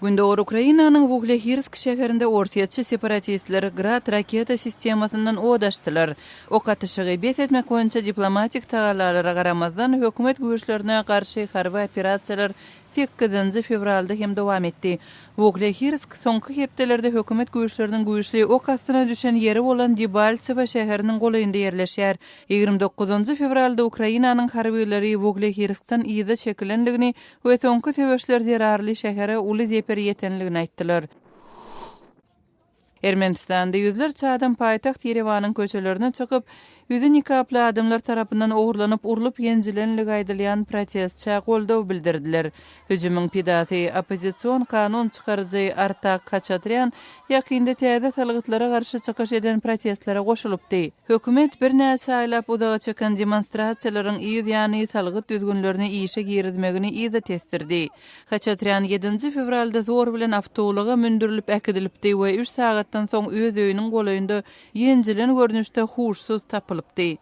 Gündogar Ukrainanyň Wuhlehirsk şäherinde orsýetçi separatistler Grad raketa sistemasyndan od açdylar. Ok atyşygy bes etmek boýunça diplomatik tagallalara garamazdan, hökümet güýçlerine garşy harby operasiýalar sekizinji fewralda hem dowam etdi. Wuhlehirsk soňky hepdelerde hökümet güýçleriniň güýçli ok astyna düşen ýeri bolan Debaltsewo şäheriniň golaýynda ýerleşýär. 29 fewralda Ukrainanyň harbylary Wuhlehirskden yza çekilendigini we soňky söweşler zerarly şähere uly zeper ýetenligini aýtdylar. Ermenistanda ýüzlerçe adam paýtagt Ýerewanyň köçelerine çykyp, ýüzi nikaply adamlar tarapyndan ogurlanyp, urlup-ýenjilenligi aýdylýan protestçä goldaw bildirdiler. Hüjümiň pidasy, oppozision kanun çykaryjy Artak Haçatrýan ýakynda täze salgytlara garşy çykyş eden protestlere goşulypdy. Hökümet birnäçe aýlap uzaga çeken demonstrasiýalaryň yz ýany salgyt düzgünlerini işe girizmegini yza tesdirdi. Haçatrýan ýedinji fewralda zor bilen awtoulaga mündürilip äkidilipdi we üç sagatdan soň öz öýüniň golaýynda ýenjilen görnüşde huşsuz tapylypdy.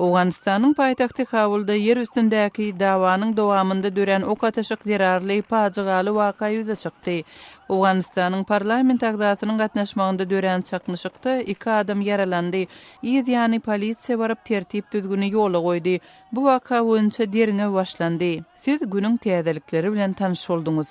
Owganystanyň paýtagty Kabulda ýer üstündäki dawanyň dowamynda dörän ok atyşyk zerarly pajygaly waka ýüze çykdy. Owganystanyň parlament agzasynyň gatnaşmagynda dörän çaknyşykda iki adam ýaralandy. Yz ýany polisiýa baryp tertip-düzgüni ýola goýdy. Bu waka boýunça derňew başlandy. Siz günüň täzelikleri bilen tanyş bolduňyz.